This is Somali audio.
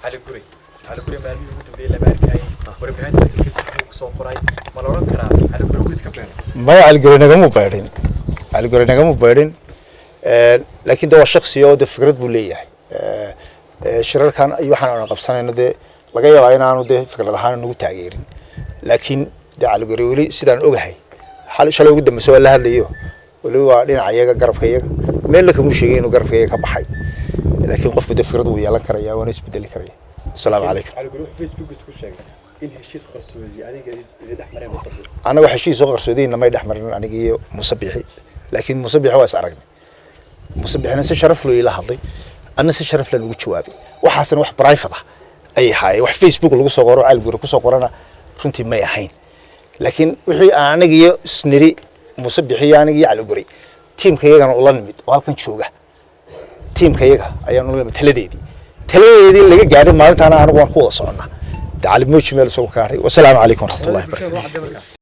Cali Gurey, Cali Gurey maalmihii ugu dambeeyey lama arkayay, warbaahinta laftirkiisa wuxuu kusoo qoray. Ma la odhan karaa Cali Gurey guud ka beeray? Maya, Caligore nagamu baydhin, Caligore nagamu baydhin, laakiin de waa shaksi oo de fikrad buu leeyahay. Shirarkan iyo waxaan aanu qabsanayno dee laga yaabaa inaanu dee fikrad ahaan nagu taageerin, laakiin de Caligore weli sidaan ogahay, xal shalay ugu dambeysa waa la hadlayo, weli waa dhinaca iyaga, garabka iyaga. Meelna kamuu sheegay inuu garabka iyaga ka baxay, laakiin qofku dee fikrad wuu yeelan karaya, waana isbedeli karaya. Asalaamu calaykum. Cali Gurey wuxuu Facebookiisa ku sheegay in heshiis qarsoodi adiga idin dhex mareen Muuse Biixi. Anaga heshiis oo qarsoodiina may dhex marin aniga iyo Muuse Biixi, laakiin Muuse Biixi waa is aragnay. Muuse Biixina si sharaf loo ila hadlay, anna si sharaf lan ugu jawaabay. Waxaasna wax private ah ayay ahaayeen. Wax Facebook lagu soo qoro, Cali Gure kusoo qorana runtii may ahayn, laakiin wixii aan aniga iyo isniri Muuse Biixi iyo aniga iyo Cali Gure tiimka iyagana ula nimid oo halkan jooga, tiimka iyaga ayaan ula nimid. Taladeedii laga gaadhay maalintaana anigu waan ku wada soconnaa. De Cali Mooji meel isagu ka hadhay. Wasalaamu calaykum waraxmatullahi wabarakatu.